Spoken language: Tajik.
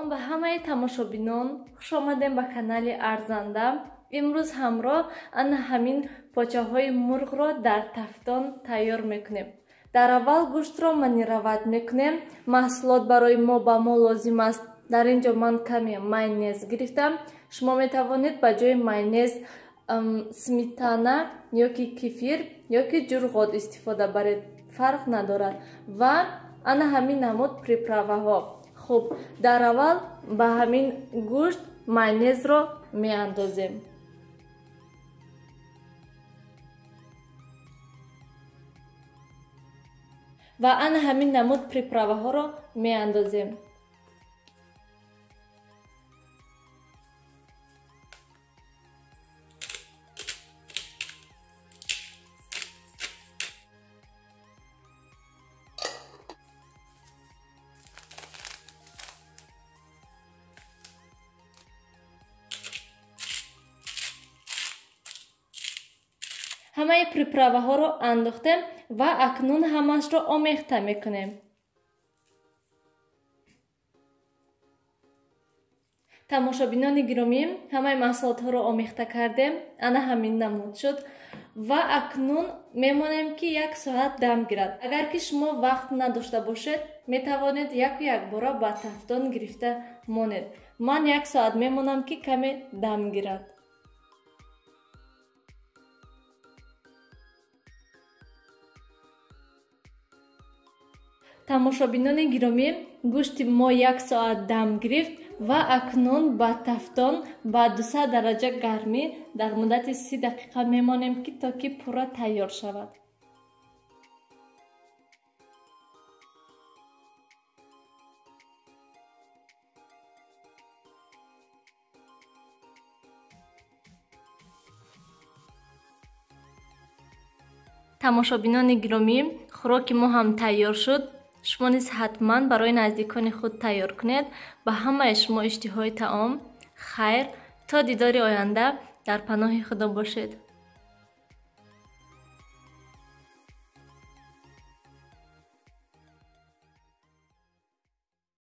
Салом ба ҳамаи тамошобинон, хуш омадем ба канали Арзанда. Имрӯз ҳамроҳ ана ҳамин почаҳои мурғро дар тафтон тайёр мекунем. Дар аввал гӯштро манирават мекунем. Маҳсулот барои мо ба мо лозим аст. Дар ин ҷо ман каме майонез гирифтам. Шумо метавонед ба ҷои майонез сметана ёки кефир ёки ҷурғот истифода баред, фарқ надорад. Ва ана ҳамин намуд приправаҳо. Хуб, дар аввал ба ҳамин гӯшт майонезро меандозем. Ва ана ҳамин намуд приправаҳоро меандозем. Ҳамаи приправаҳоро андохтем ва акнун ҳамаашро омехта мекунем. Тамошобинони гиромӣ, ҳамаи маҳсулотҳоро омехта кардем, ана ҳамин намуд шуд ва акнун мемонем, ки як соат дам гирад. Агар ки шумо вақт надошта бошед, метавонед яку якбора ба тафтон гирифта монед. Ман як соат мемонам, ки каме дам гирад. Тамошобинони гиромӣ, гӯшти мо як соат дам гирифт ва акнун ба тафтон ба 200 дараҷа гармӣ дар муддати 30 дақиқа мемонем, ки то ки пурра тайёр шавад. Тамошобинони гиромӣ, хӯроки мо ҳам тайёр шуд. Шумо низ ҳатман барои наздикони худ тайёр кунед. Ба ҳамаи шумо иштиҳои таом. Хайр, то дидори оянда дар паноҳи Худо бошед.